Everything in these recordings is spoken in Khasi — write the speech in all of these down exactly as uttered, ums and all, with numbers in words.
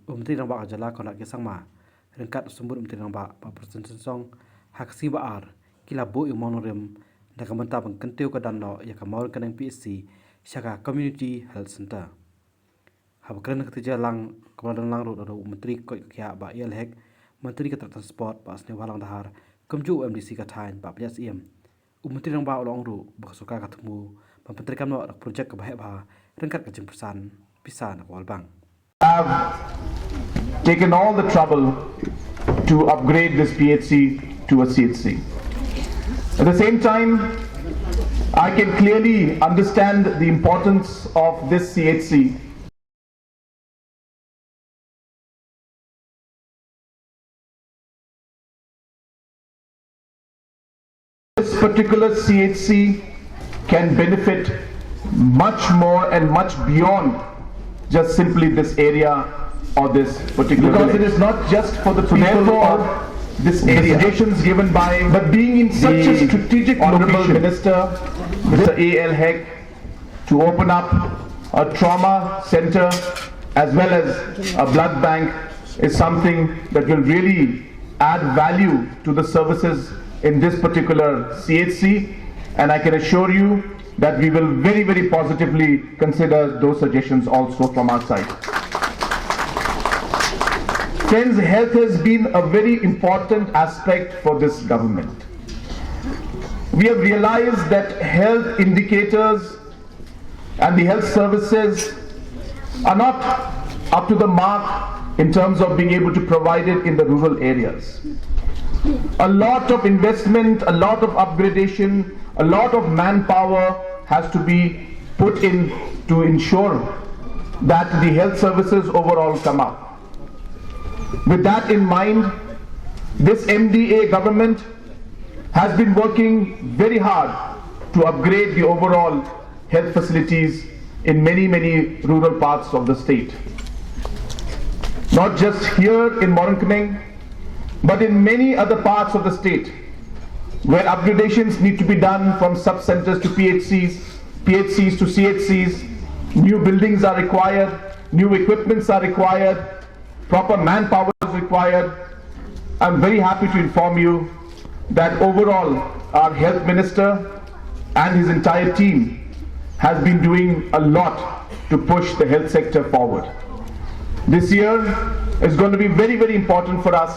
U Myntri Rangbah ka jylla Conrad K Sangma ryngkat u Symbud Myntri Rangbah Bah Prestone Tynsong ha ka sngi ba ar ki la buh ïa u mawnongrim da ka bynta ban kyntiew ka don noh ïa ka Mawryngkneng P H C sha ka Community Health Centre. Haba kren ha ka jingïalang kaba la don lang ruh da u Myntri ka koit ka khiah Bah A L Hek, Myntri ka tnat Transport Bah Sniawbhalang Dhar, kumjuh u M D C ka thaiñ Bah Pynïaid Syiem. U Myntri Rangbah u la ong ruh ba ka sorkar ka thmu ban pyntreikam noh da ka projek kaba heh bha ryngkat ka jingpynsan pisa na ka World Bank. Have taken all the trouble to upgrade this P H C to a C H C. At the same time, I can clearly understand the importance of this C H C. This particular C H C can benefit much more and much beyond just simply this area or this particular because village. It is not just for the so people therefore, of this the area. Suggestions given by but being in such a strategic honorable location, Minister, Mister A L Hek, to open up a trauma center as well as a blood bank is something that will really add value to the services in this particular C H C, and I can assure you that we will very, very positively consider those suggestions also from our side. Friends, health has been a very important aspect for this government. We have realized that health indicators and the health services are not up to the mark in terms of being able to provide it in the rural areas. A lot of investment, a lot of upgradation, a lot of manpower has to be put in to ensure that the health services overall come up. With that in mind, this M D A government has been working very hard to upgrade the overall health facilities in many, many rural parts of the state. Not just here in Mawryngkneng, but in many other parts of the state where upgradations need to be done from sub-centers to P H Cs, P H Cs to C H Cs, new buildings are required, new equipments are required, proper manpower is required. I'm very happy to inform you that overall our health minister and his entire team has been doing a lot to push the health sector forward. This year is going to be very, very important for us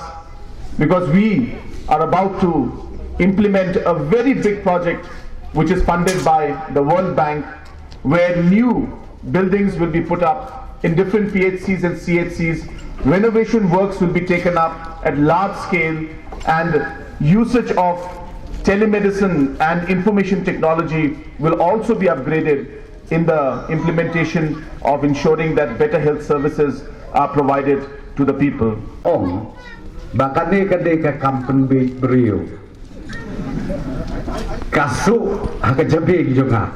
because we are about to implement a very big project which is funded by the World Bank, where new buildings will be put up in different P H Cs and C H Cs. Renovation works will be taken up at large scale, and usage of telemedicine and information technology will also be upgraded in the implementation of ensuring that better health services are provided to the people. Ong ba kane ka dei ka kam pynbiej briew. Ka suk ha ka jabieng jong nga.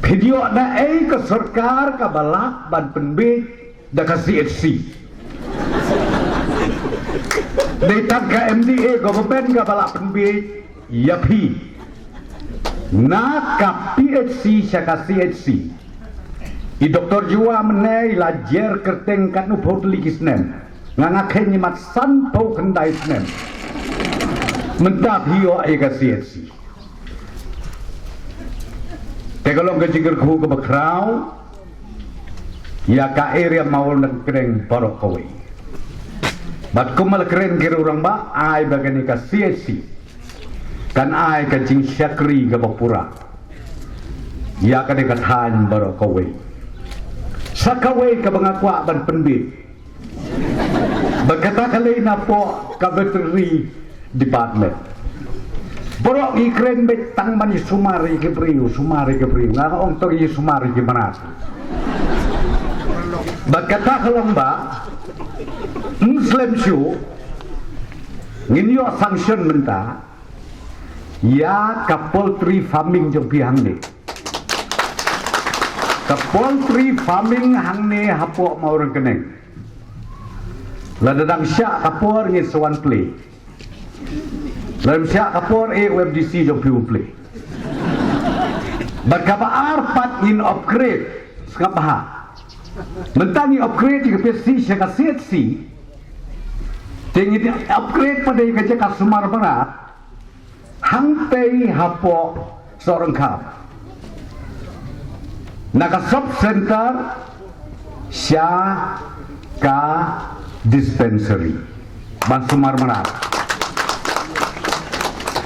Phi ïoh na ei ka sorkar kaba lah ban pynbiej da ka C H C. Dei tang ka M D A government kaba lah pynbiej ïa phi. Na ka P H C sha ka C H C. I Doktor Jua mynne i la jer kyrteng katno phew tylli ki snem. Nga nga kheiñ ïa mat san phew khyndai snem. Mynta phi ïoh ïa ka C H C. Te ka long ka jingkyrkhu kaba khraw ïa ka area Mawryngkneng baroh kawei. Bad kumba la kren ki rangbah, ai ba kane ka C H C kan ai ka jingshakri kaba pura ïa kane ka thaiñ baroh kawei. Sa kawei kaba nga kwah ban pynbeit ba kata ka lei na poh ka veterinary department. Baroh ngi kren beit tang ban ïa sumar ïa ki briew, sumar ïa ki briew. Nga ong to ïa sumar ïa ki mrad. Ba kata ka long ba ym slem shuh ngin ïoh sanction mynta ïa ka poultry farming jong phi hangne. Ka poultry farming hangne hapoh Mawryngkneng. Lada dang shah ka por ngin sa wan plie. Lada shah ka por eh u M D C jong phi u plie. Bad kaba ar pat ngin upgrade sngap bha. Mynta ngi upgrade ïa ka P H C sha ka C H C. Te ngi upgrade pat ïa ka jaka Sumar Mrad. Hangtei hapoh Sohryngkhap. Na ka sub center sha ka dispensary ban Sumar Mrad.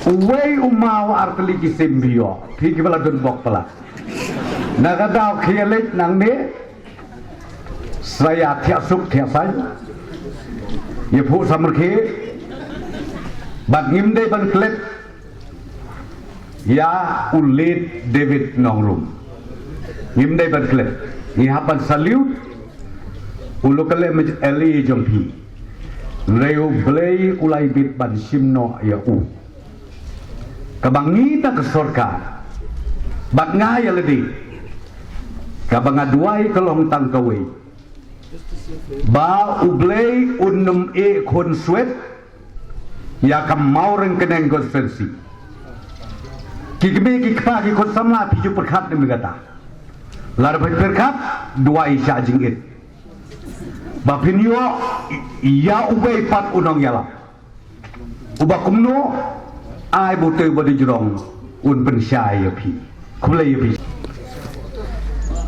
Uwei u maw ar tylli ki sim biang. Phi ki ba la don bok palat. Na ka daw khie leit nangne. Sa ïa thiah suk thiah saiñ. Ïa phuh samrkhie. Bad ngim dei ban klet ïa u late David Nongrum. Ngim dei ban klet. Ngi hap ban salute u local M L A jong phi. Hynrei U Blei u la ïa bit ban shim noh ïa u. Kaba ngi ta ka sorkar bad nga ïa lade, kaba nga duwai ka long tang kawei, ba U Blei un nym eh khun swet ïa ka Mawryngkneng constituency. Ki kmie ki kpa ki khun samla, phi ju pyrkhat ne mynta. Lada phi pyrkhat, duwai sha jingit ba phin ïoh ïa uwei pat u nongïalam. Uba kumno, ai ba u tei ba dei jrong un pynshai ïa phi. Khublei ïa phi.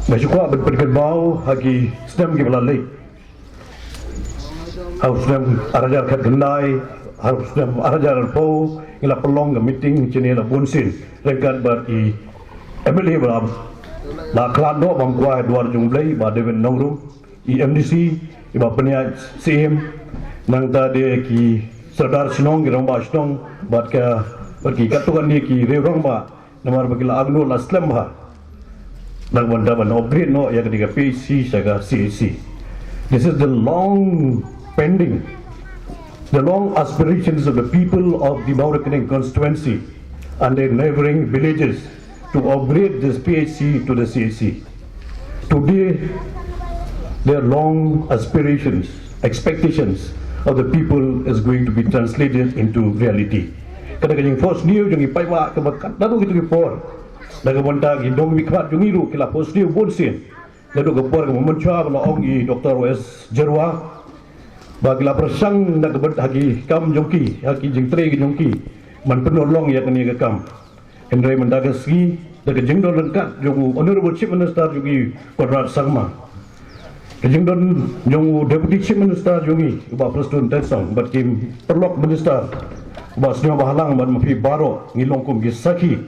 Nga shu kwah ban pynkynmaw ha ki snem kiba la leit. Ha u snem ar hajar khatkhyndai, ha u snem ar hajar arphew, ngi la pynlong ka meeting shane la bun sien ryngkat bad i M L A ba la khlad noh ban kwah duwar jong U Blei, Bah David Nongrum, i M D C, i Bah Pynïaid Syiem, nangta de ki sordar shnong, ki rangbah shnong, bad ka, bad ki katto katne ki riew rangbah, namar ba ki la angnud la slem bha. Nang ban da ban upgrade noh ïa ka dei ka P H C sha ka C H C. This is the long pending, the long aspirations of the people of the Mawryngkneng constituency and their neighboring villages to upgrade this P H C to the C H C. Today, their long aspirations, expectations of the people is going to be translated into reality. Ka dei ka jingphohsniew jong ngi paidbah kaba kat naduh kito ki por. Da kaba mynta ki dong ki khmat jong ngi ruh ki la phohsniew bun sien. Naduh ka por kaba mynshwa ba la ong i Doctor W S Jyrwa ba ki la pyrshang da kaba ha ki kam jong ki, ha ki jingtrei ki jong ki, ban pynurlong ïa kane ka kam. Hynrei mynta ka sngi da ka jingdon ryngkat jong u Honorable Chief Minister jong ngi Conrad Sangma, ka jingdon jong u Deputy Chief Minister jong ngi u Bah Prestone Tynsong bad ki paralok minister, u Bah Sniawbhalang bad ma phi baroh, ngi long kum ki sakhi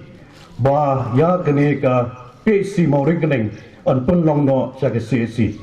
ba ïa kane ka P H C Mawryngkneng yn pynlong noh sha ka C H C.